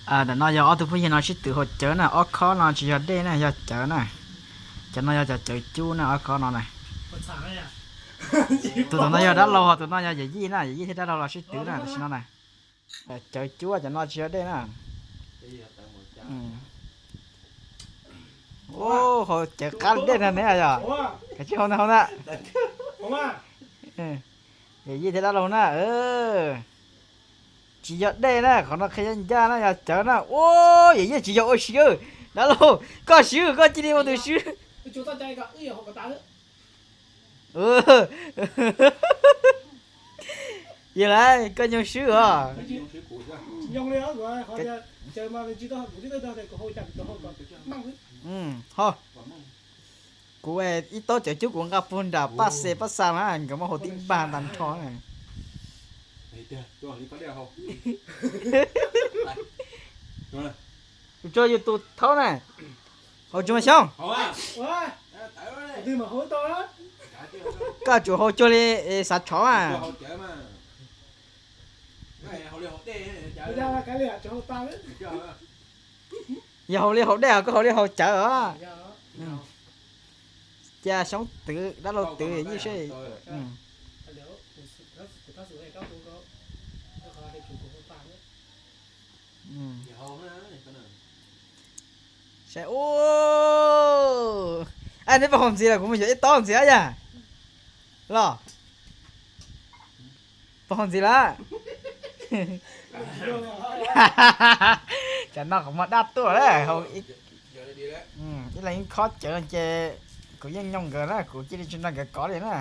Ntawm no yog ob tug phooj ywg no sib twv haus cawv na, ob khob no tsis yog dej na, yog cawv na. Cov no yog cov cawv cub na, ob khob no na. Tus tom no yog dab laug, tus no yog yawm yij na, yawm yij thiab dab laug los sib twv na, tam sim no na. Cawv cub cov no tsis yog dej na. Haus cawv qab li dej na ne yog. Kav tsij haus na, haus na. Yawm yij thiab dab laug na. Tsis yog dej na, qhov no qhia ncaj ncaj na, yog cawv na. Ua, yawm yij tsis yog ua swb, dab laug, koj swb, koj cia li ua tus swb. Yog lawm, koj nyoog swb os. Ho, kuv ib taub cawv cub kuv nqa puag nram paj xe paj xa na, nkawd muab haus tib npag ntas nrho na. Ua tso yus tus thaub na. Haus tsuag mas Xyoob. Koj tsum haus cuag li xav tshov mas. Yog haus li haus dej os, koj haus li haus cawv os. Cia Xyoob twv, dab laug twv yij seb. Saib, neb puas haus ntxiv lawm, kuv mus yuav ib taub ntxiv yom. Los, puas haus ntxiv lawm? Cov no qhov muag daj tuaj lawm, ib leeg ib khob cawv ces kuv yeej nyoog nkawd na, kuv cia li tsis nrog nkawd kov li na.